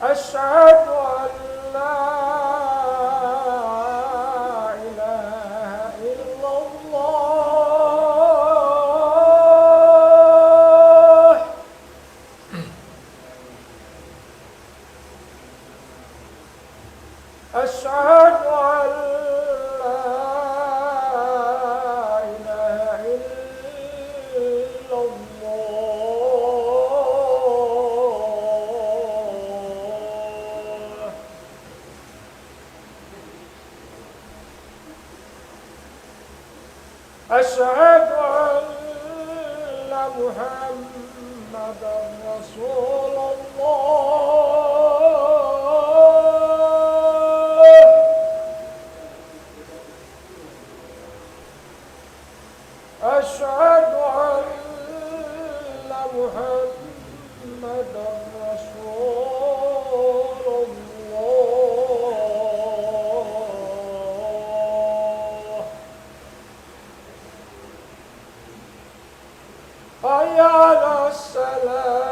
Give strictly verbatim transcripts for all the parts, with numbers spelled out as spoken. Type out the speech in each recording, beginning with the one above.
أشهد أن لا إله إلا الله. أشهد أن لا إله إلا الله. أشهد أن محمدا رسول الله. أشهد أن محمدا رسول الله. حي على الصلاة.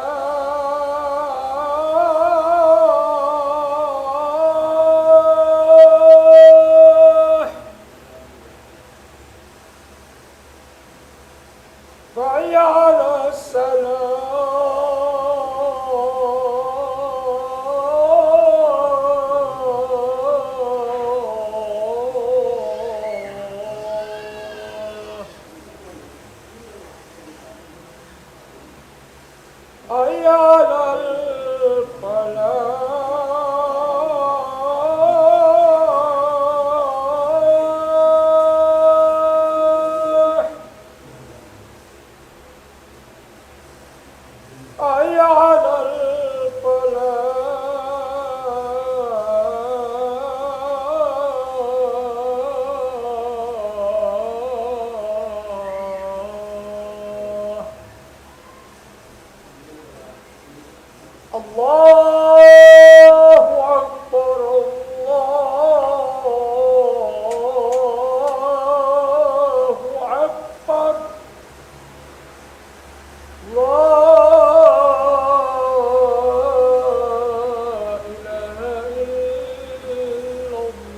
حي على الصلاة. حي على الفلاح. حي على الفلاح. الله أكبر، الله أكبر. لا إله إلا الله.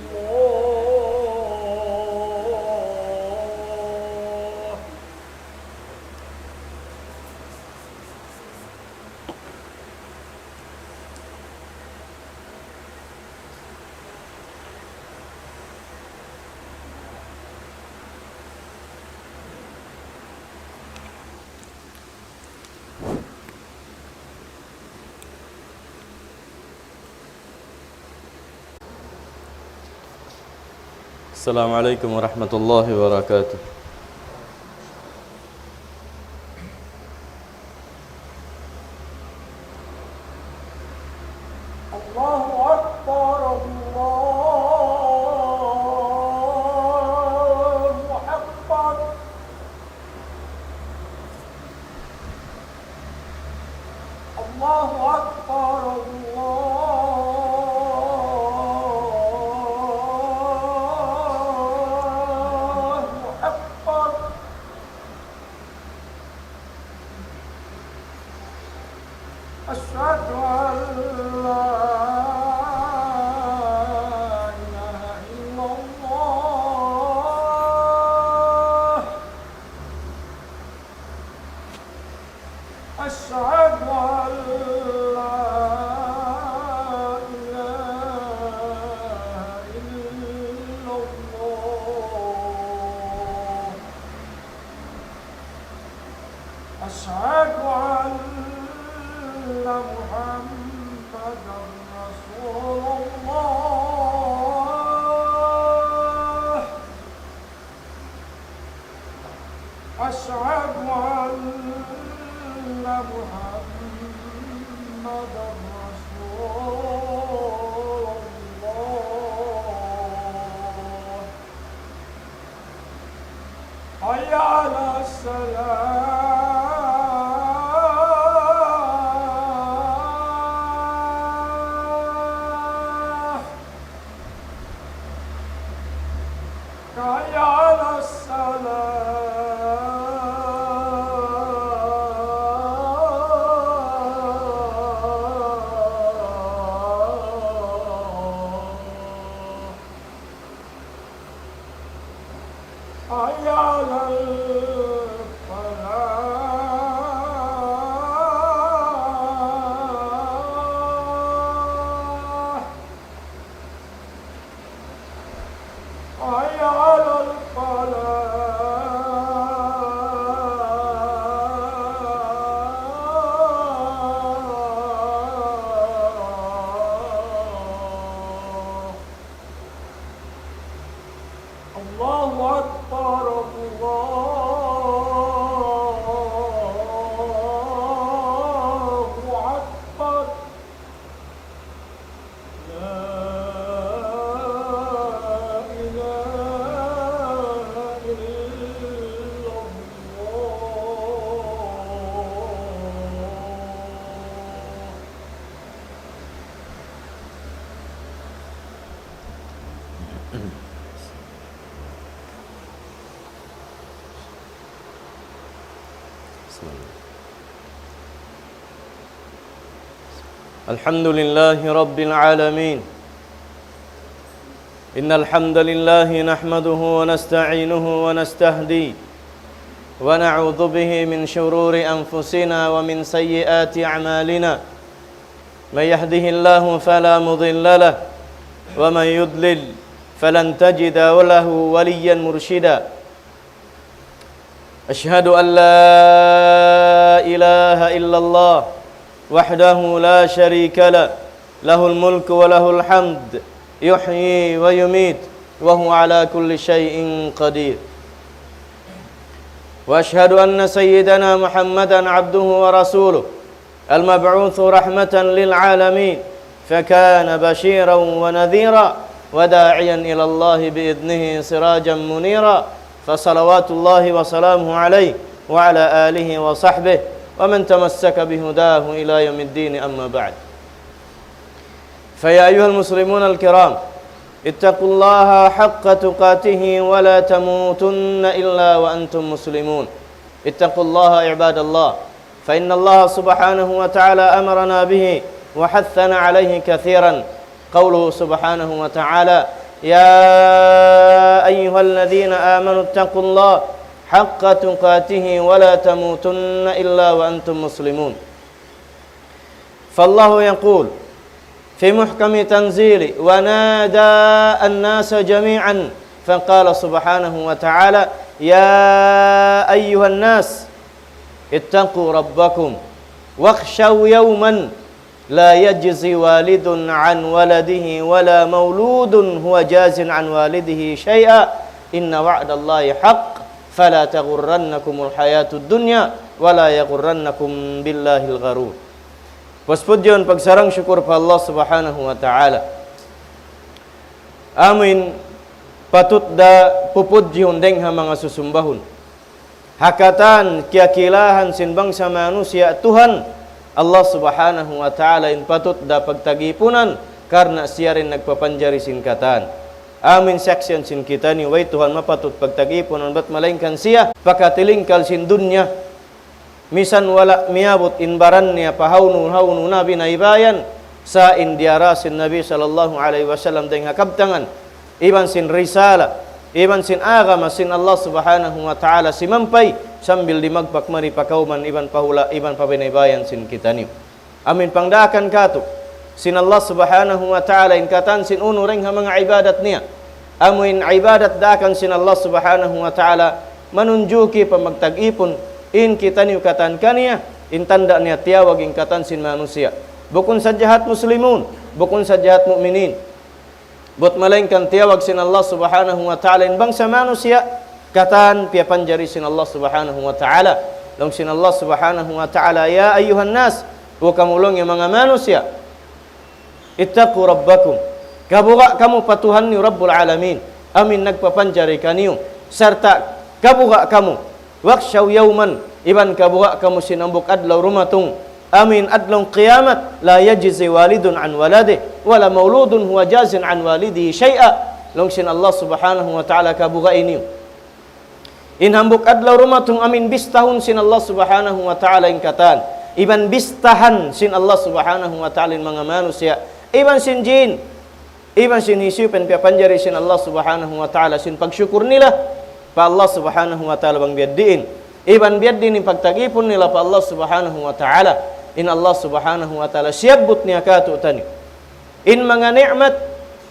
السلام عليكم ورحمة الله وبركاته. الله أكبر، الله أكبر. الله أكبر، الله أكبر. أشهد أن لا إله إلا الله. أشهد أن لا إله إلا الله. أشهد أن محمدا رسول الله. أشهد أن محمدا رسول الله. حي على الصلاة. حي على الصلاة. حي على الفلاح. حي على الفلاح. الله أكبر، الله أكبر. لا إله إلا الله. الحمد لله رب العالمين. إن الحمد لله نحمده ونستعينه ونستهديه، ونعوذ به من شرور أنفسنا ومن سيئات أعمالنا. من يهده الله فلا مضل له، ومن يضلل فلن تجد له وليا مرشدا. أشهد أن لا إله إلا الله وحده لا شريك له، له الملك وله الحمد، يحيي ويميت، وهو على كل شيء قدير. وأشهد أن سيدنا محمدا عبده ورسوله، المبعوث رحمة للعالمين، فكان بشيرا ونذيرا، وداعيا إلى الله بإذنه سراجا منيرا، فصلوات الله وسلامه عليه وعلى آله وصحبه ومن تمسك بهداه إلى يوم الدين، أما بعد. فيا أيها المسلمون الكرام، اتقوا الله حق تقاته ولا تموتن إلا وأنتم مسلمون. اتقوا الله عباد الله، فإن الله سبحانه وتعالى أمرنا به وحثنا عليه كثيرا. قوله سبحانه وتعالى: يا أيها الذين آمنوا اتقوا الله حق تقاته ولا تموتن إلا وأنتم مسلمون. فالله يقول في محكم تنزيله: ونادى الناس جميعا، فقال سبحانه وتعالى: يا أيها الناس اتقوا ربكم واخشوا يوما لا يجزي والد عن ولده ولا مولود هو جاز عن والده شيئا، إن وعد الله حق، فلا تغرنكم الحياة الدنيا ولا يغرنكم بالله الغرور. Puspudjun pagsarang-sukul pa Allah Subhanahu wa Ta'ala. Amuin patut da pupudjihun dayng ha manga susumbahun. Ha katan kiyakilahan sin bangsa manusiya' Tuhan Allah Subhanahu wa Ta'ala in patut da pagtagipunan, karna' siya da in nagpapanjari sin katan. Amuin saksian sin kitaniyu, way Tuhan mapatut pagtagipunan bat malaingkan siya, pakatilingkal sin dunya. Misan wala' miyabut in baran niya pa hawnu-hawnu na binaybayan, sa' in diyara sin Nabi sallallahu alayhi wasallam dayng ha kabtangan, iban sin risala, iban sin agama sin Allah Subhanahu wa Ta'ala simampay, sambil dimagpak mari pa kawman iban pa hula', iban pa binaybayan sin kitaniyu. Amuin pangdaakan katu' sin Allah Subhanahu wa Ta'ala in katan sin unu dayng ha manga ibadat niya. Amuin ibadat daakan sin Allah Subhanahu wa Ta'ala manunjuki pa magtag-ipun in kitaniyu katan kaniya, in tanda' niya tiyawag in katan sin manusiya'. Bukun sadja hat muslimun, bukun sadja hat mu'minin. Bat malaingkan tiyawag sin Allah Subhanahu wa Ta'ala in bangsa manusiya' katan piyapanjari sin Allah Subhanahu wa Ta'ala. Laung sin Allah Subhanahu wa Ta'ala: يا أيها الناس, O kamu laung niya manga manusiya', اتقوا ربكم, kabuga' kamu pa Tuhan niyu Rabbul Alamin, amuin nagpapanjari kaniyu, sarta' kabuga' kamu واخشوا يوما, iban kabuga' kamu sin hambuuk adlaw dumatung, amuin adlaw qiyamat, لا يجزي والد عن ولده ولا مولود هو جاز عن والده شيئا. Laung sin Allah Subhanahu wa Ta'ala, kabugai niyu in hambuuk adlaw dumatung amuin bistahun sin Allah Subhanahu wa Ta'ala in katan, iban bistahan sin Allah Subhanahu wa Ta'ala in manga manusiya', iban sin jin, iban sin hisiyu pa in piyapanjari sin Allah Subhanahu wa Ta'ala sin pagsukur nila, pa Allah Subhanahu wa Ta'ala bang biya' diin. Iban biya' diin in pagtagipun nila pa Allah Subhanahu wa Ta'ala. In Allah Subhanahu wa Ta'ala siyabbut niya kātu'niyu in manga ni'mat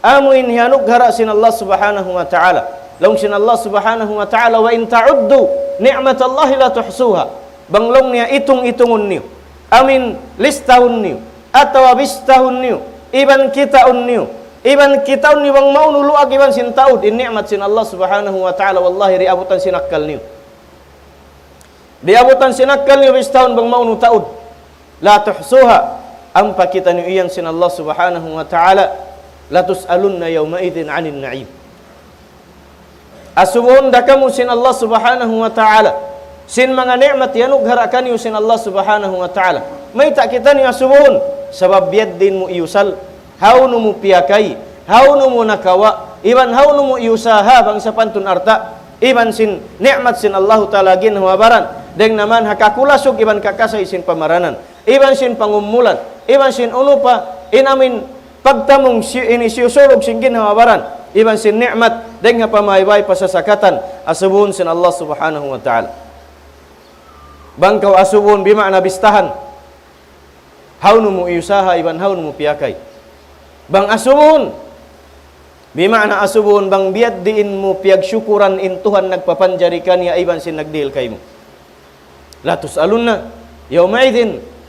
amu in hiyanughara' sin Allah Subhanahu wa Ta'ala. Laung sin Allah Subhanahu wa Ta'ala, وإن تعدوا نعمة الله لا تحصوها. Bang laung niya itung-itungun niyu, amin listahun niyu, atawa bistahun niyu, iban kitaun niyu, iban kitaun niyu bang maunu luag iban sin taud in ni'mat sin Allah Subhanahu wa Ta'ala, wallahi di' abutan sin akkal niyu. Di' abutan sin akkal niyu bistahun bang maunu taud. لا تحصوها. Ampa kitaniyu iyan sin Allah Subhanahu wa Ta'ala, لتسألن يومئذ عن النعيم. Asubuhun da kamu sin Allah Subhanahu wa Ta'ala sin manga ni'mat iyanughara' kaniyu sin Allah Subhanahu wa Ta'ala. Mayta' kitaniyu asubuhun? Sabab biya' diin mu iyusal, hawnu mu piyakay, hawnu mu nakawa', iban hawnu mu iyusaha bang sapantun alta', iban sin ni'mat sin Allahu Ta'ala ginhawa-baran, dayng naman ha kakulasug iban kakasay sin pamaranan, iban sin pangumulan, iban sin unu pa, in amin pagtamung si-, ini siyusulug sin ginhawa-baran, iban sin ni'mat, dayng ha pamaybay pasasakatan, asubuhun sin Allah Subhanahu wa Ta'ala. Bang kaw asubuhun bima'na bistahan, hawnu mu iyusaha, iban hawnu mu piyakay. Bang asubuhun, bima'na asubuhun, bang biya' diin mu piyagsukuran in Tuhan nagpapanjari kaniya, iban sin nagdihil kaymu. لتسألن يومئذ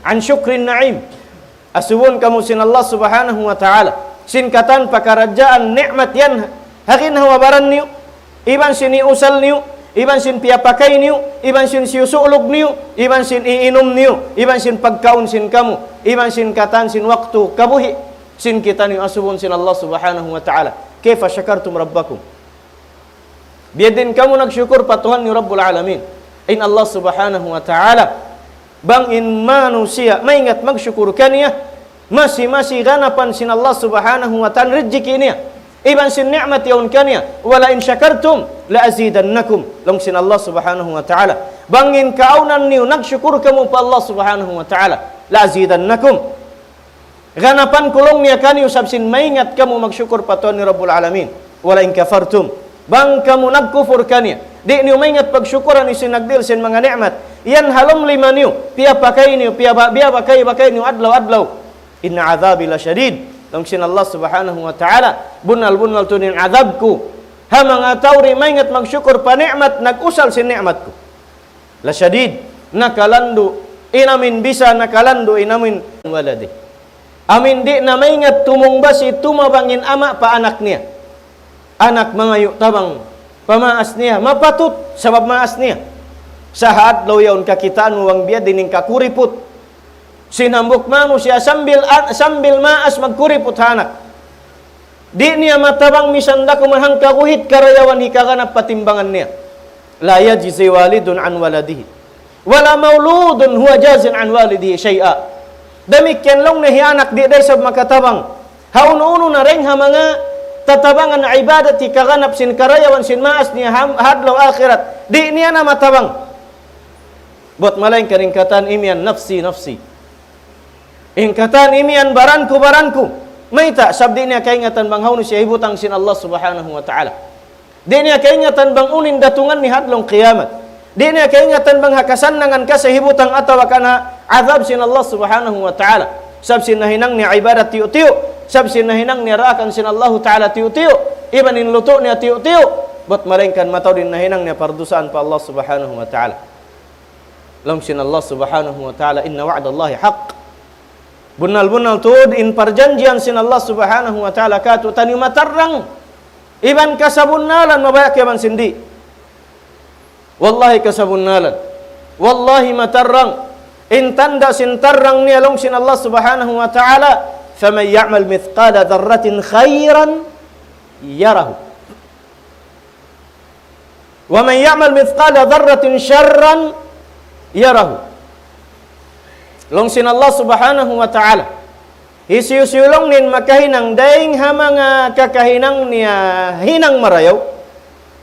عن شكر النعيم. Asubuhun kamu sin Allah Subhanahu wa Ta'ala sin katan pakaradjaan ni'mat yan ha ginhawa-baran niyu, iban sin iyusal niyu, iban sin piyapakay niyu, iban sin siyusulug niyu, iban sin iinum niyu, iban sin pagkaun sin kamu, iban sin katan sin waktu kabuhi' sin kitaniyu, asubuhun sin Allah Subhanahu wa Ta'ala. كيف شكرتم ربكم. Biya' diin kamu nagsukur pa Tuhan niyu Rabbul Alamin. In Allah Subhanahu wa Ta'ala, bang in manusiya' maingat magsukur kaniya, masi-masi ganapan sin Allah Subhanahu wa Ta'ala rijiki' niya, iban sin ni'mat yaun kaniya. ولئن شكرتم لأزيدنكم. Laung sin Allah Subhanahu wa Ta'ala, bang in kaawnan niyu nagsukur kamu pa Allah Subhanahu wa Ta'ala, لأزيدنكم. Ganapan ku laung niya kaniyu sabab sin maingat kamu magsukur pa Tuhan niyu Rabbul Alamin. ولئن كفرتم. Bang kamu nagkufur kaniya, di' niyu maingat pagsukuran in sin nagdihil sin manga ni'mat yan ha lawm lima niyu, piyapakay niyu, piyaba-, piyabakay-bakay niyu adlaw-adlaw. إن عذابي لشديد. Laung sin Allah Subhanahu wa Ta'ala, bunnal-bunnal tuud in adab ku ha manga tau di' maingat magsukur pa ni'mat, nag-usal sin ni'mat ku. لشديد, nakalandu', in amin bisa nakalandu', in amin ولده. Amin di' na maingat tumungbas, tumabang in ama' pa anak niya. Anak mangayu' tabang pa maas niya, mapatut, sabab maas niya. Sa' ha adlaw yaun kakitaan mu bang biya' diin in kakuriput sin hambuuk manusiya' sambil, sambil maas magkuriput ha anak. Di' niya matabang misan da kuman hangka guhit karayawan hikaganap pa timbangan niya. لا يجزي والد عن ولده ولا مولود هو جاز عن والده شيئا. Damikkiyan laung niya hi anak di' da isab makatabang ha unu-unu na dayng ha manga tatabangan ibadat hikaganap sin karayawan sin maas niya ha, ha adlaw akhirat. Di' niya na matabang. Buat malaingkan in katan imiyan نفسي نفسي. In katan imiyan baran ku, baran ku. Mayta'? Sabab di' niya kaingatan bang hawnu siya hibutang sin Allah Subhanahu wa Ta'ala. Di' niya kaingatan bang unu in datungan niya ha adlaw qiyamat. Di' niya kaingatan bang ha kasannangan ka siya hibutang atawa kan ha adab sin Allah Subhanahu wa Ta'ala. Sabab sin nahinang niya ibadat tiyu'-tiyu'. Sabab sin nahinang niya daakan sin Allahu Ta'ala tiyu'-tiyu'. Iban in lutu' niya tiyu'-tiyu'. Buat malaingkan mataud in nahinang niya pardusaan pa Allah Subhanahu wa Ta'ala. Laung sin Allah Subhanahu wa Ta'ala, إن وعد الله حق. Bunnal-bunnal tuud in parjanjian sin Allah Subhanahu wa Ta'ala kātu'niyu matarrang. Iban kasabunnalan, mabaya' kiyaman sin di'. Wallahi kasabunnalan. Wallahi matarrang. In tanda' sin tarrang niya laung sin Allah Subhanahu wa Ta'ala, فمن يعمل مثقال ذرة خيرا يره. ومن يعمل مثقال ذرة شرا يره. Laung sin Allah Subhanahu wa Ta'ala, hisiyu-siyu laung niya in makahinang dayng ha manga kakahinang niya hinang marayaw,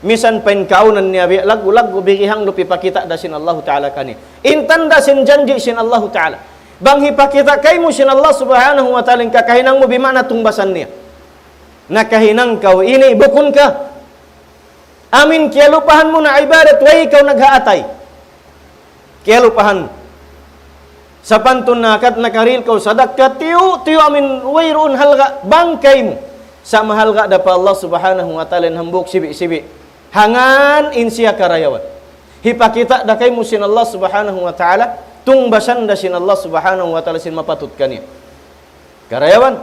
misan pa in kaawnan niya biya' laggu'-laggu' bihihang lupi pakita' da sin Allahu Ta'ala kaniya. In tanda' sin janji' sin Allahu Ta'ala. Bang hipakita' kaymu sin Allah Subhanahu wa Ta'ala in kakahinang mu bima'na tungbasan niya. Nakahinang kaw ini, bukun ka. Amin kiyalupahan mu na ibadat, way kaw naghaatay. Kiyalupahan. Sapantun na kat nakarihil kaw sadakka, tiyu', tiyu' amin wayruun halga' bang kaymu. Sa' mahalga' da pa Allah Subhanahu wa Ta'ala in hambuuk sibi'-sibi'. Hangkan in siya karayawan. Hipakita' da kaymu sin Allah Subhanahu wa Ta'ala, tungbasan da sin Allah Subhanahu wa Ta'ala sin mapatut kaniya. Karayawan.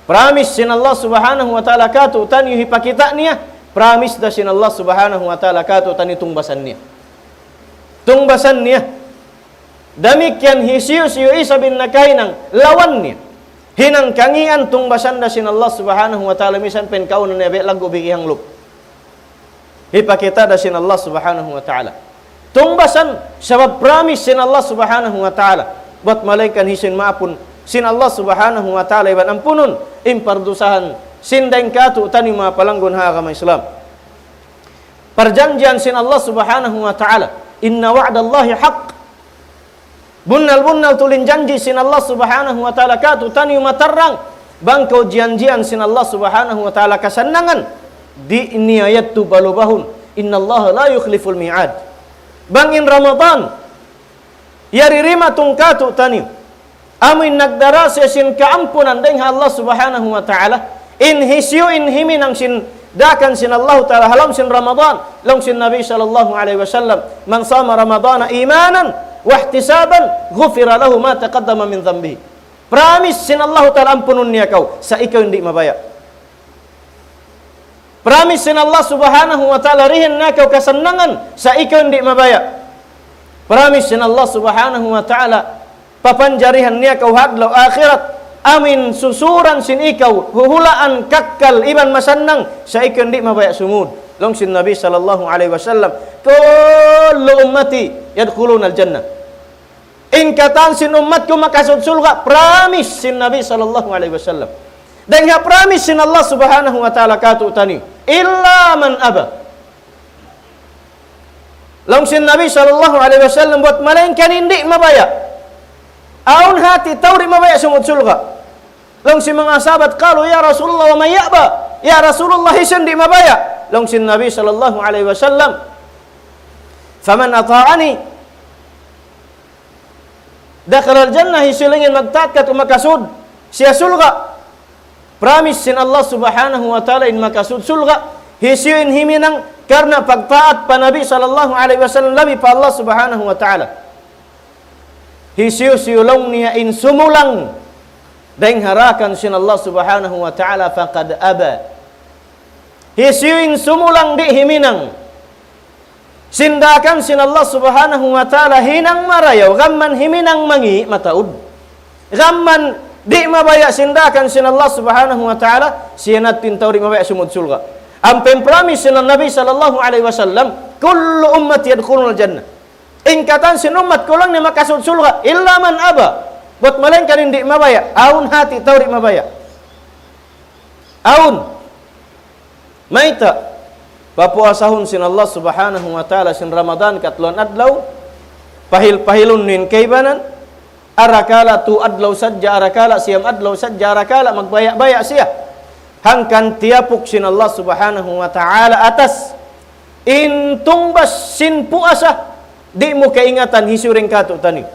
Promise sin Allah Subhanahu wa Ta'ala katu'taniyu hipakita' niya. Promise da sin Allah Subhanahu wa Ta'ala katu'taniyu tungbasan niya. Tungbasan niya. Damikkiyan hisiyu-siyu isab in nakahinang lawan niya. Hinang kangīan, tungbasan da sin Allah Subhanahu wa Ta'ala, misan pa in kaawnan niya biya' laggu' bigi' hanglup. Hipakita' da sin Allah Subhanahu wa Ta'ala. Tungbasan, sabab promise sin Allah Subhanahu wa Ta'ala. Buwat malaingkan hisiyu in maapun sin Allah Subhanahu wa Ta'ala iban ampunun in pardusahan sin dayng katu'taniyu manga palanggun ha agama Islam. Parjanjian sin Allah Subhanahu wa Ta'ala. إن وعد الله حق. Bunnal-bunnal tuud in janji' sin Allah Subhanahu wa Ta'ala katu'taniyu matarrang. Bang kaw jiyanjian sin Allah Subhanahu wa Ta'ala kasannangan, di' niya yadtu palubahun. إن الله لا يخلف الميعاد. Bang in Ramadan, yari dimatung katu'taniyu, amu in nagdarā siya sin kaampunan dayng ha Allah Subhanahu wa Ta'ala, in hisiyu in himinang sin daakan sin Allahu Ta'ala ha lawm sin Ramadan, laung sin Nabi sallallahu alayhi wasallam, من صام رمضان إيمانا واحتسابا غفر له ما تقدم من ذنبه. Promise sin Allahu Ta'ala ampunun niya kaw, sa' ikaw in di' mabaya'. Promise sin Allah Subhanahu wa Ta'ala dihilan niya kaw kasannangan, sa' ikaw in di' mabaya'. Promise sin Allah Subhanahu wa Ta'ala, papanjarihan niya kaw ha adlaw akhirat, amu in susuran sin ikaw, huhulaan kakkal iban masannang, sa' ikaw in di' mabaya' sumūd. Laung sin Nabi sallallahu alayhi wasallam, كل أمتي يدخلون الجنة. In katan sin ummat ku makasūd surga', promise sin Nabi sallallahu alayhi wasallam. Dayng ha promise sin Allah Subhanahu wa Ta'ala katu'taniyu, إلا من أبى. Laung sin Nabi sallallahu alayhi wasallam, buwat malaingkan in di' mabaya'. Awn hati tau di' mabaya' sumūd surga'. Laung sin manga sahabat, قالوا يا رسول الله ومن يأبى؟ Ya Rasulullah, hisiyu in di' mabaya'? Laung sin Nabi sallallahu alayhi wasallam, فمن أطاعني دخل الجنة, hisiyu in magtaat kātu' makasūd siya surga'. Promise sin Allah Subhanahu wa Ta'ala in makasūd surga', hisiyu in himinang karna' pagtaat pa Nabi sallallahu alayhi wasallam labi pa Allah Subhanahu wa Ta'ala. Hisiyu-siyu laung niya in sumulang dayng ha daakan sin Allah Subhanahu wa Ta'ala, فقد أبى. Hisiyu in sumulang di' himinang sin daakan sin Allah Subhanahu wa Ta'ala hinang marayaw, gām man himinang mangī' mataud. Gām man di' mabaya' sin daakan sin Allah Subhanahu wa Ta'ala, siya na in tau di' mabaya' sumūd surga'. Ampa in promise sin Nabi sallallahu alayhi wasallam, كل أمتي يدخلون الجنة. In katan sin ummat ku laung niya makasūd surga', إلا من أبى. Buwat malaingkan in di' mabaya', awn hati tau di' mabaya'. Awn. Mayta', papuasahun sin Allah Subhanahu wa Ta'ala sin Ramadan katluan adlaw, pahil-pahilun in kaibanan, arakala' tu adlaw sadja, arakala' siyam adlaw sadja, arakala' magbaya'-baya' siya. Hangkan tiyapuk sin Allah Subhanahu wa Ta'ala atas in tungbas sin puasa, di' mu kaingatan hisiyu dayng katu'taniyu.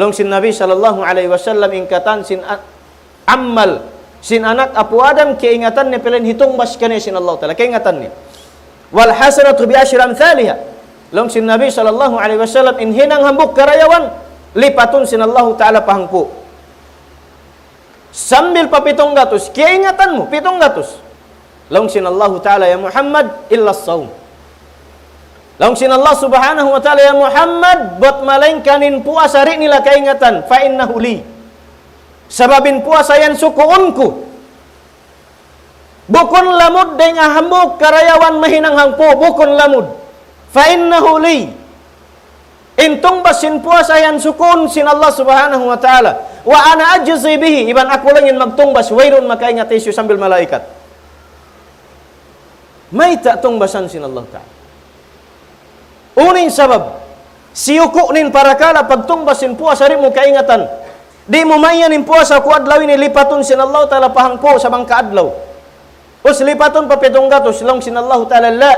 Laung sin Nabi sallallahu alayhi wasallam, in katan sin a-, amal sin anak apu' Adam, kaingatan niya, pila in hitungbas kaniya sin Allah Ta'ala, kaingatan niya. والحسنة بعشر أمثالها. Laung sin Nabi sallallahu alayhi wasallam, in hinang hambuuk karayawan, lipatun sin Allah Ta'ala pa hangpu'. Sambil pa pitung gatus, kaingatan mu, pitung gatus. Laung sin Allahu Ta'ala, يا محمد إلا الصوم. Laung sin Allah Subhanahu wa Ta'ala, "Ya Muhammad, buwat malaingkan in puasa di' nila kaingatan, فإنه لي." Sabab in puasa yan sukuun ku. Bukun lamud dayng ha hambuuk karayawan mahinang hangpu', bukun lamud. فإنه لي. In tungbas sin puasa yan sukuun sin Allah Subhanahu wa Ta'ala. وأنا أجزي به, iban aku laung in magtungbas, wayruun makaingat hisiyu sambil malaikat. Mayta' tungbasan sin Allah Ta'ala? Unu in sabab, siyuku' niyu in parakala' pagtungbas sin puasa di' mu kaingatan. Di' mu maiyan in puasa ku adlaw ini, lipatun sin Allah Ta'ala pa hangpu' sa' bang ka adlaw. Us lipatun pa pitung gatus, laung sin Allahu Ta'ala, لا،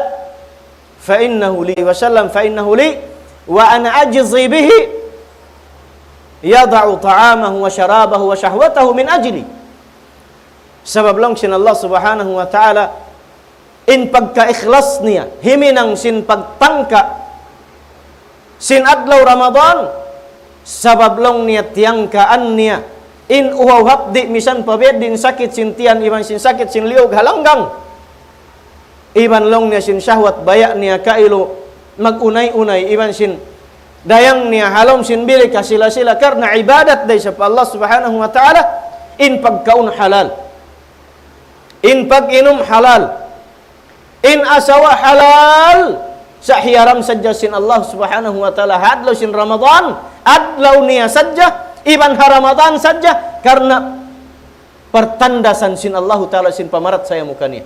فإنه لي وسلم، فإنه لي وأنا أجزي به، يضع طعامه وشرابه وشهوته من أجلي. Sabab laung sin Allah Subhanahu wa Ta'ala, in pagka-ikhlas niya, himinang sin pagtangka sin adlaw Ramadan, sabab laung niya tiyangkaan niya in uhaw hapdi' misan pa biya' diin sakit sin tiyan iban sin sakit sin liyug ha langgang. Iban laung niya sin shahwat baya' niya kailu mag-unay-unay iban sin dayang niya ha lawm sin bilik ha sila-sila karna' ibadat da isab pa Allah Subhanahu wa Ta'ala, in pagkaun halal. In pag-inum halal. In asawa halal. Sa' hiyaram sadja sin Allah Subhanahu wa Ta'ala ha adlaw sin Ramadan, adlaw niya sadja, iban ha Ramadan sadja, karna' partandasan sin Allahu Ta'ala sin pamarachaya mu kaniya.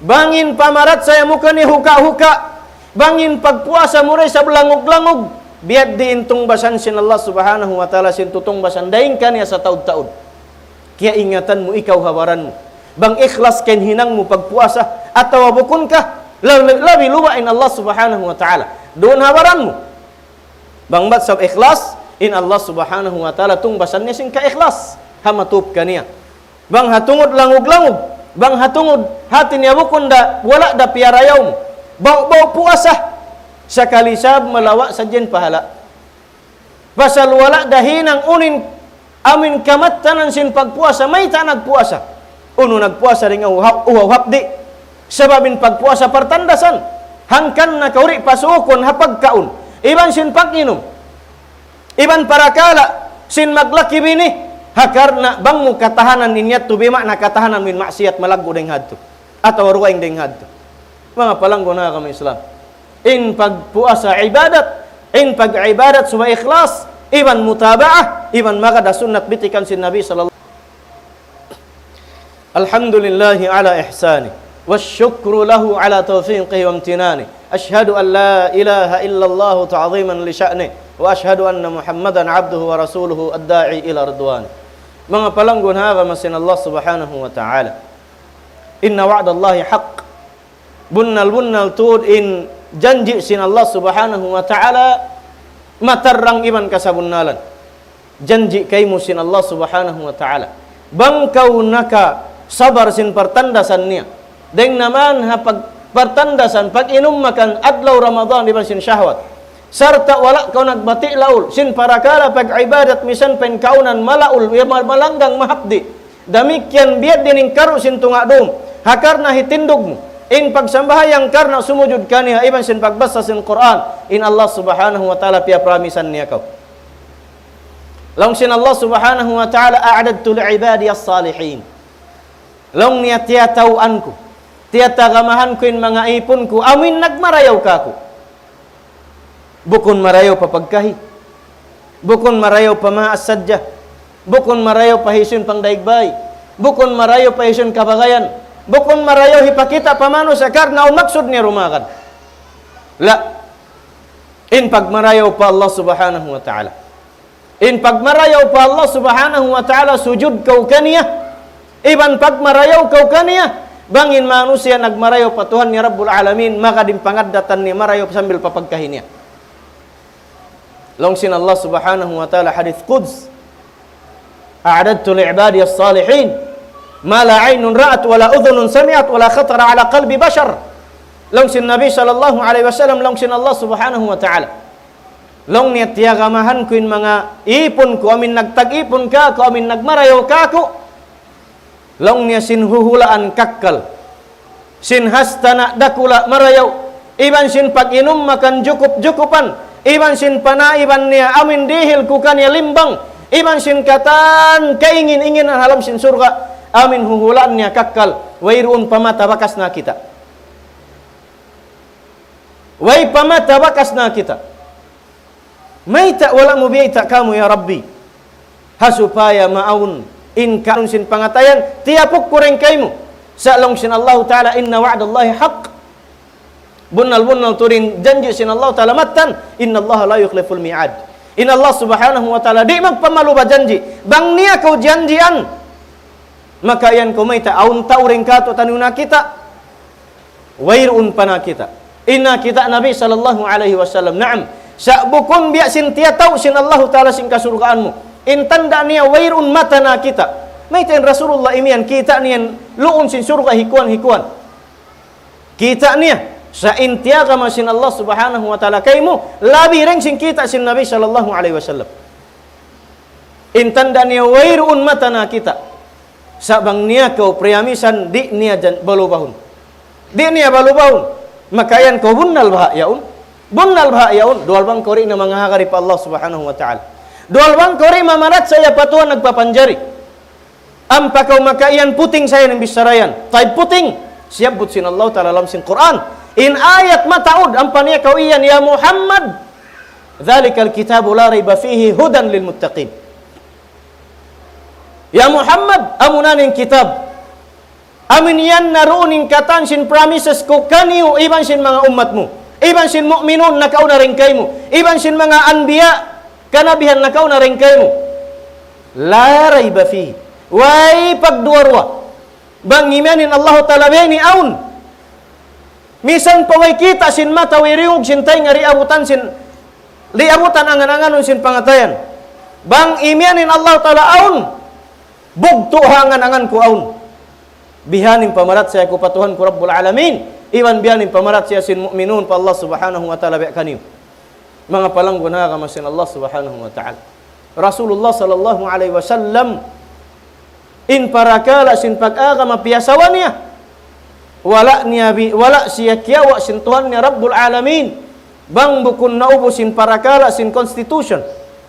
Bang in pamarachaya mu kaniya huka-huka, bang in pagpuasa mu da isab langug-langug, biya' diin tungbasan sin Allah Subhanahu wa Ta'ala sin tutungbasan dayn kaniya sataud-taud. Kiyaingatan mu ikaw ha baran mu. Bang ikhlas ka in hinang mu pagpuasa, atawa bukun ka, labi, labi luba' in Allah Subhanahu wa Ta'ala. Duun ha baran mu. Bang bat sab ikhlas, in Allah Subhanahu wa Ta'ala tungbasan niya sin kaikhlas. Ha matup kaniya. Bang ha tungud langug-langug, bang ha tungud hati niya bukun da, wala' da piyarayaw mu. Bau-bau puasa, sakali sab malawa' sadja in pahala'. Pasal wala' da hinang unu in amu in kamattanan sin pagpuasa, mayta' nagpuasa. Unu nagpuasa dayn ha uhaw, uhaw hapdi'. Sabab in pagpuasa partandasan. Hangkan na kaw di' pasuukun ha pagkaun. Iban sin pag-inum. Iban parakala' sin maglaki-bini. Ha karna' bang mu katahanan in yadtu bima'na katahanan mu in maksiyat malaggu' dayn ha yadtu. Atawa dugaing dayn ha yadtu. Manga palanggun ha agama Islam. In pagpuasa ibadat, in pag-ibadat subay ikhlas, iban mutabaah, iban magad ha sunnat bitikan sin Nabi sallallahu. الحمد لله على إحسانه، والشكر له على توفيقه وامتنانه، أشهد أن لا إله إلا الله تعظيما لشأنه، وأشهد أن محمدا عبده ورسوله الداعي إلى رضوانه. Manga palanggun ha agama sin Allah Subhanahu wa Ta'ala. إن وعد الله حق. Bunnal-bunnal tuud in janji' sin Allah Subhanahu wa Ta'ala matarrang iban kasabunnalan. Janji' kaymu sin Allah Subhanahu wa Ta'ala. Bang kaw nakasabar sin partandasan niya. Dayn naman ha pag-, partandasan, pag-inum makan adlaw Ramadan iban sin shahwat. Sarta' wala' kaw nagbati' laul sin parakala' pag-ibadat misan pa in kaunan malaul, ya mal-, malanggang mahapdi'. Damikkiyan biya' diin in karu' sin tunga' dum. Ha karna' hitindug mu. In pagsambahayang karna' sumujud kaniya, iban sin pagbasa sin Qur'an. In Allah Subhanahu wa Ta'ala piyapramisan niya kaw. Laung sin Allah Subhanahu wa Ta'ala, أعددت لعبادي الصالحين. Laung niya tiyataw'an ku. Tiyatagamahan ku in manga ipun ku. Amu in nagmarayaw kāku'. Bukun marayaw pa pagkahi. Bukun marayaw pa maas sadja. Bukun marayaw pa hisiyu in pangdaig bay. Bukun marayaw pa hisiyu in kabagayan. Bukun marayaw hipakita' pa manusiya' karna' awn maksud niya dumagan. La. In pagmarayaw pa Allah Subhanahu wa Ta'ala. In pagmarayaw pa Allah Subhanahu wa Ta'ala, sujud kaw kaniya. Iban pagmarayaw kaw kaniya. Bang in manusiya' nagmarayaw pa Tuhan niya Rabbul Alamin, maka di' pangaddatan niya marayaw sambil pa pagkahi niya. Laung sin Allah Subhanahu wa Ta'ala, hadith Quds. أعددت لعبادي الصالحين ما لا عين رأت ولا أذن سمعت ولا خطر على قلب بشر. Laung sin Nabi sallallahu alayhi wasallam, laung sin Allah Subhanahu wa Ta'ala. Laung niya tiyagamahan ku in manga ipun ku, amu in nagtag-ipun kāku', amu in nagmarayaw kāku'. Laung niya sin huhulaan kakkal. Sin hastana' dakula' marayaw. Iban sin pag-inum makan jukup-jukupan. Iban sin panaiban niya amu in dihil ku kaniya limbang. Iban sin katan kaingin-inginan ha lawm sin surga'. Amu in huhulaan niya kakkal. Wayruun pa mata bakas nakita'. Way pa mata bakas nakita'. Mayta' wala' mu biyayta' kāmu', ya Rabbi? Ha supaya maawn in kaun sin pangatayan, tiyapuk ku dayn kaymu. Sa' laung sin Allahu Ta'ala, إن وعد الله حق. Bunnal-bunnal tuud in janji' sin Allahu Ta'ala mattan, إن الله لا يخلف الميعاد. In Allah Subhanahu wa Ta'ala di' magpamaluba janji'. Bang niya kaw janjian, Maka yan kaw mayta' awn tau dayn kātu'niyu nakakita'. Wayruun pa nakakita'. In nakakita' Nabi sallallahu alayhi wasallam. Naam. Sa' bukun biya' sin tiyatau sin Allahu Ta'ala sin kasurgaan mu. In tanda' niya wayruun mata nakakita'. Mayta' in Rasulullah imiyan kita' niya in luun sin surga' hikuan-hikuan. Kita' niya. Sa' in tiyagama sin Allah Subhanahu wa Ta'ala kaymu, labi dayn sin kita' sin Nabi sallallahu alayhi wasallam. In tanda' niya wayruun mata nakakita'. Sa' bang niya kaw priyamisan, di' niya jan-, balubahun. Di' niya balubahun. Maka yan kaw bunnal baha' yaun. Bunnal baha' yaun. Duwal bang kaw di' na mangahagad pa Allah Subhanahu wa Ta'ala. Duwal bang kaw di' mamarachaya pa Tuhan nagpapanjari. Ampa kaw maka yan puting sa yan in bichara yan. Tayyib, puting. Siyabbut sin Allah Ta'ala ha lawm sin Qur'an. In ayat mataud, ampa niya kaw iyan, يا محمد، ذلك الكتاب لا ريب فيه هدى للمتقين. Ya Muhammad, amuna in kitab. Amu in yan na duun in katan sin promises ku kaniyu, iban sin manga ummat mu. Iban sin mu'minun nakauna dayn kaymu. Iban sin manga anbiya, kanabihan nakauna dayn kaymu. لا ريب فيه. Way pagduwa-ruwa. Bang imiyan in Allahu Ta'ala biya' ini awn. Misan pa way kita' sin mata, way diyungug sin taynga, di' abutan sin, di' abutan angan-anganun sin pangatayan. Bang imiyan in Allahu Ta'ala awn, bugtu' ha angan-angan ku awn. Bihaini in pamarachaya ku pa Tuhan ku Rabbul Alamin, iban bihaini in pamarachaya sin mu'minun pa Allah Subhanahu wa Ta'ala biya' kaniyu. Manga palanggun ha agama sin Allah Subhanahu wa Ta'ala. Rasulullah sallallahu alayhi wasallam, in parakala' sin pag-agama piyasawa niya. Wala' niya bi-, wala' siya kiyawa' sin Tuhan niya Rabbul Alamin. Bang bukun naubus in parakala' sin constitution.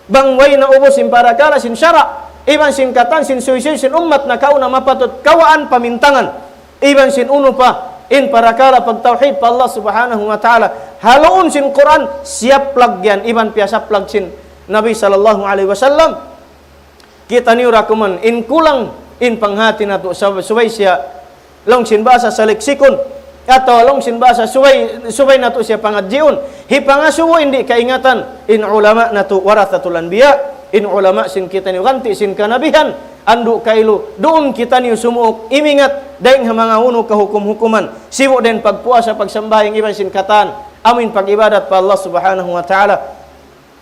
Bang way naubus in parakala' sin sara'. Iban sin katan sin suysuy sin ummat nakauna mapatut kawaan pamintangan. Iban sin unu pa, in parakala' pagtawhid pa Allah Subhanahu wa Ta'ala. Ha luun sin Qur'an, siyaplag yan, iban piyasaplag sin Nabi sallallahu alayhi wasallam. Kitaniyu da kuman, in kulang, in panghati natu', sab-, subay siya, laung sin bahasa saliksikun, atawa laung sin bahasa subay, subay natu' siya pangadjiun. Hipangasubu in di' kaingatan, in ulama natu', warathatul anbiya, in ulama sin kitaniyu ganti' sin kanabihan, andu' kailu, duun kitaniyu sumuuk, imingat, dayng ha manga unu kahukum-hukuman, sibu' da in pagpuasa, pagsambahayang iban sin katan, amu in pag-ibadat pa Allah Subhanahu wa Ta'ala.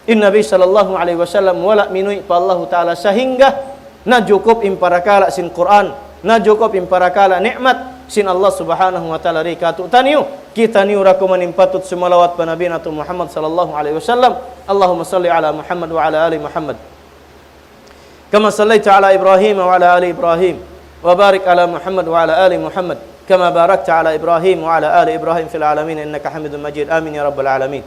In Nabi sallallahu alayhi wasallam wala' minuwi' pa Allahu Ta'ala sahingga najukup in parakala' sin Qur'an, najukup in parakala' ni'mat sin Allah Subhanahu wa Ta'ala di kātu'niyu. Kitaniyu da kuman in patut sumalawat pa Nabi natu' Muhammad sallallahu alayhi wasallam. اللهم صل على محمد وعلى آل محمد. كما صليت على إبراهيم وعلى آل إبراهيم، وبارك على محمد وعلى آل محمد، كما باركت على إبراهيم وعلى آل إبراهيم في العالمين إنك حميد مجيد. آمين يا رب العالمين.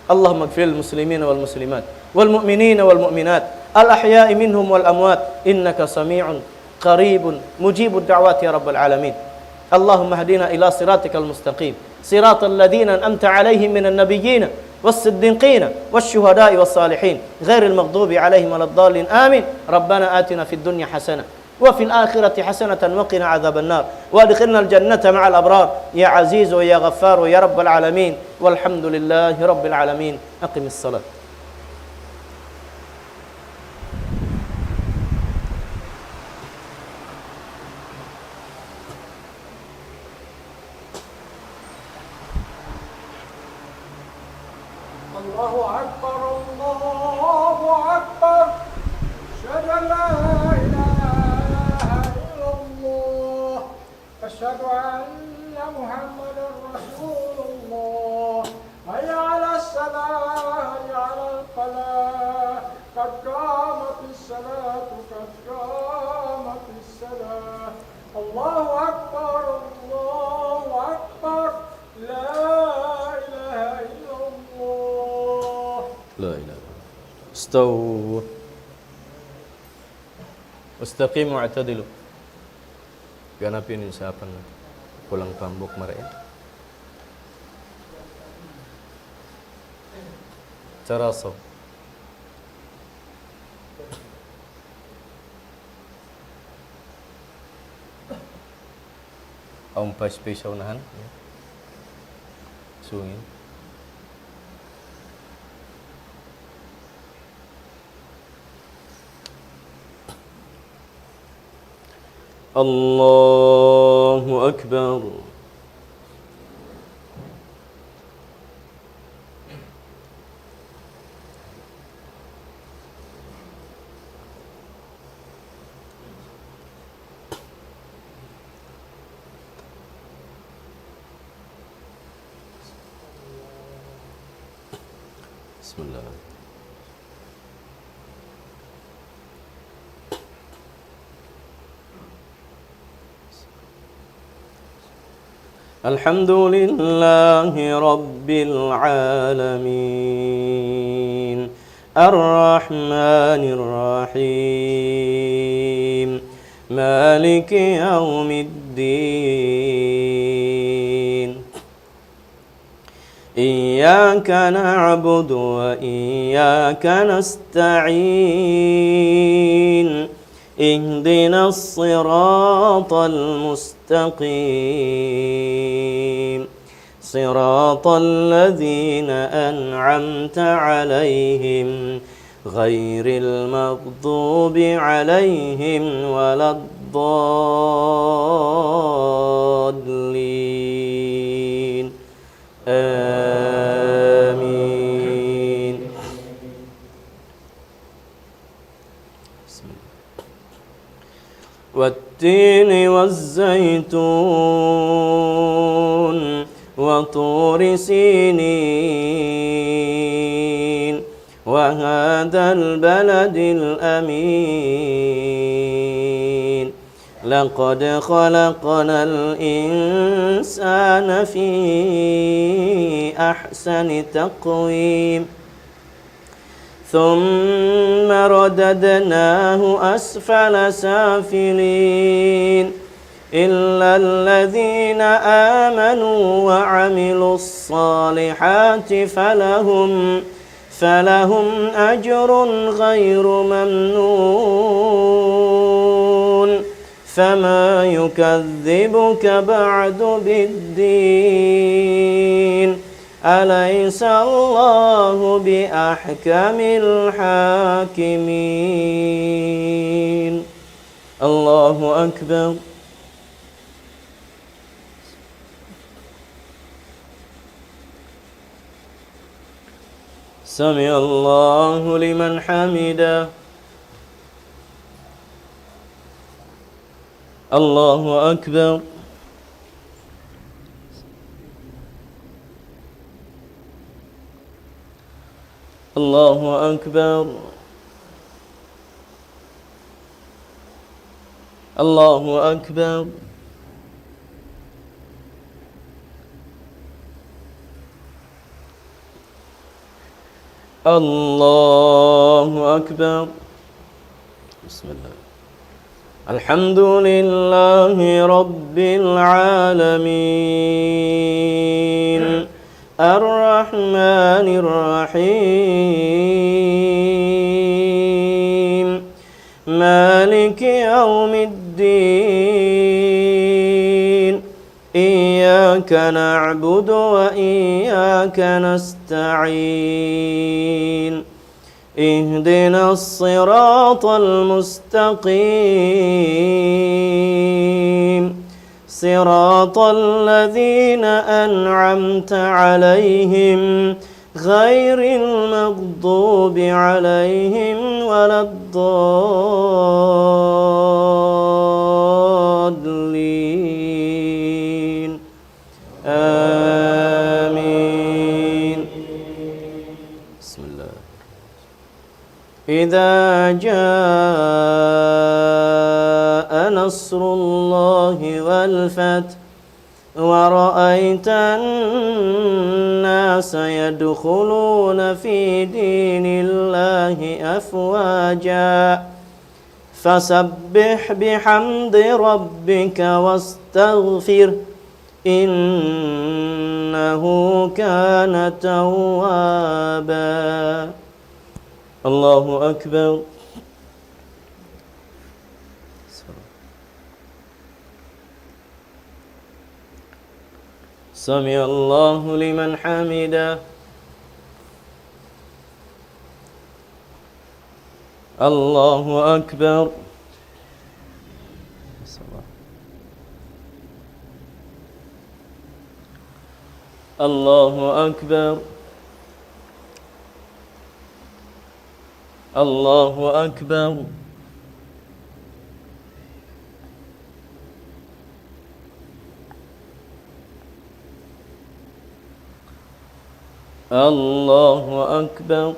اللهم اغفر للمسلمين والمسلمات، والمؤمنين والمؤمنات، الأحياء منهم والأموات، إنك سميع قريب مجيب الدعوات يا رب العالمين. اللهم اهدنا إلى صراطك المستقيم، صراط الذين أنعمت عليهم من النبيين والصديقين والشهداء والصالحين، غير المغضوب عليهم ولا الضالين. آمين. ربنا آتنا في الدنيا حسنة وفي الآخرة حسنة وقنا عذاب النار، وأدخلنا الجنة مع الأبرار، يا عزيز يا غفار يا رب العالمين. والحمد لله رب العالمين. أقم الصلاة. الله أكبر، الله أكبر. أشهد أن لا إله إلا الله. أشهد أن محمدا رسول الله. حي على الصلاة، حي على الفلاح. قد قامت الصلاة، قد قامت الصلاة. الله أكبر، الله أكبر. لا إله إلا الله. لا إله إلا الله. استووا. استقيموا واعتدلوا. Ganapin in sapan na. Kulang pambuk marayan. Tarasaw. Awn pa space ha unahan. Sungin. الله أكبر. بسم الله. الحمد لله رب العالمين. الرحمن الرحيم. مالك يوم الدين. إياك نعبد وإياك نستعين. اهدنا الصراط المستقيم. صراط الذين أنعمت عليهم غير المغضوب عليهم ولا الضالين. آمين. بسم الله. والتين والزيتون وطور سينين وهذا البلد الأمين. لقد خلقنا الإنسان في أحسن تقويم. ثم رددناه أسفل سافلين. إلا الذين آمنوا وعملوا الصالحات فلهم، فلهم أجر غير ممنون. فما يكذبك بعد بالدين. أليس الله بأحكم الحاكمين. الله أكبر. سمع الله لمن حمده. الله أكبر. الله أكبر. الله أكبر. الله أكبر. بسم الله. الحمد لله رب العالمين. الرحمن الرحيم. مالك يوم الدين. إياك نعبد وإياك نستعين. اهدنا الصراط المستقيم. صراط الذين أنعمت عليهم غير المغضوب عليهم ولا الضالين. آمين. بسم الله. إذا جاء نصر الله والفتح ورأيت الناس يدخلون في دين الله أفواجا فسبح بحمد ربك واستغفره إنه كان توابا. الله أكبر. سمع الله لمن حمده. الله أكبر. الله أكبر. الله أكبر. الله أكبر.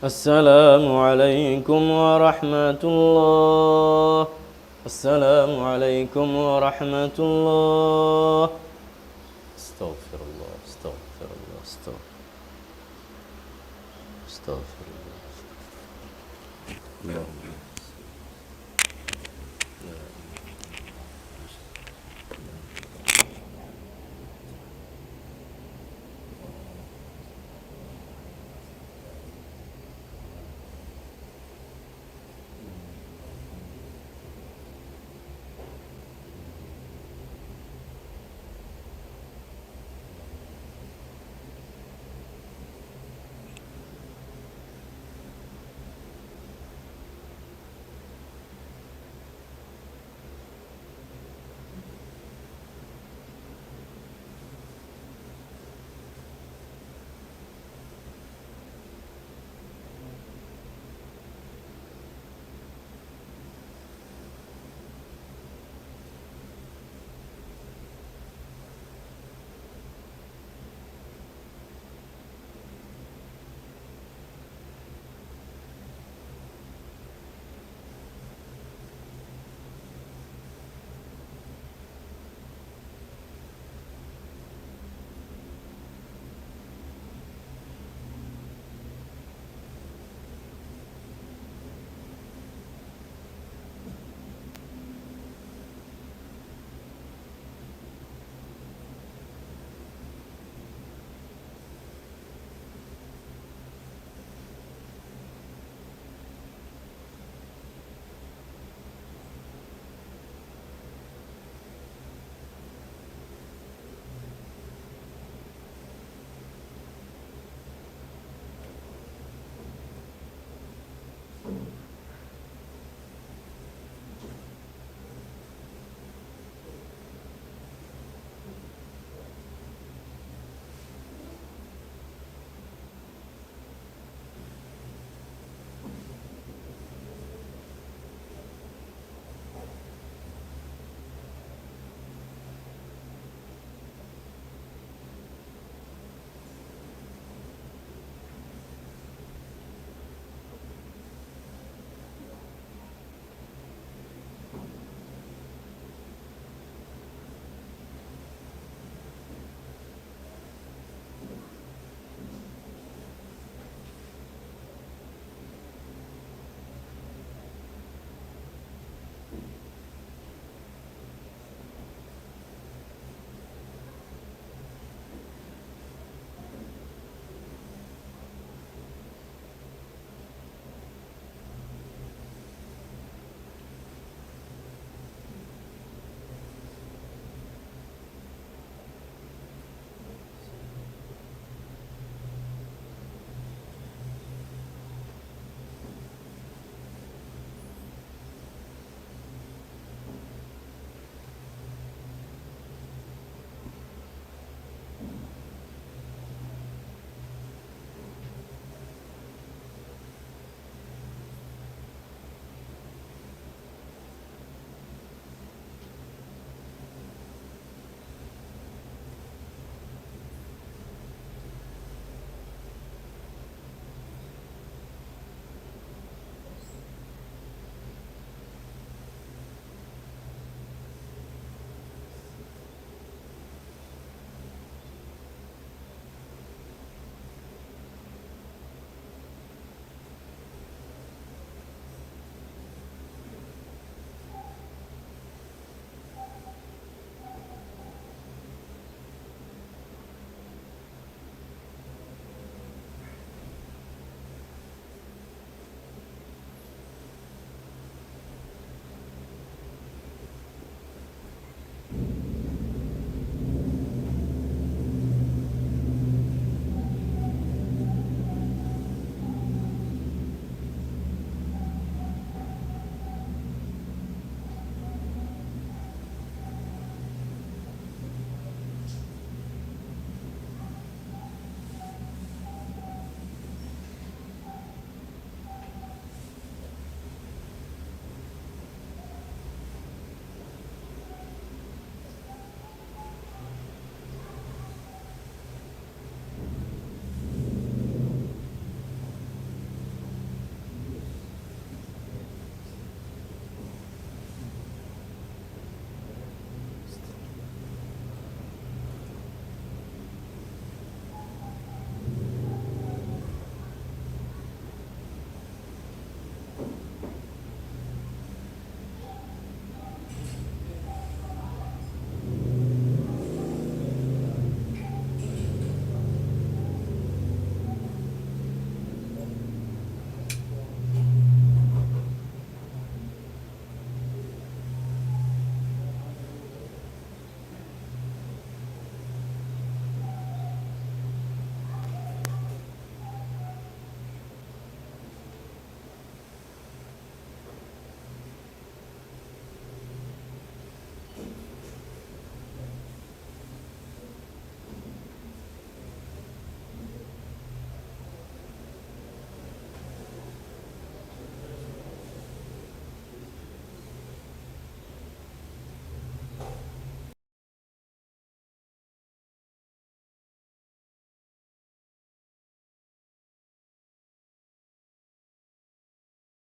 السلام عليكم ورحمة الله. السلام عليكم ورحمة الله. أستغفر الله، أستغفر الله، أستغفر، أستغفر الله. اللهم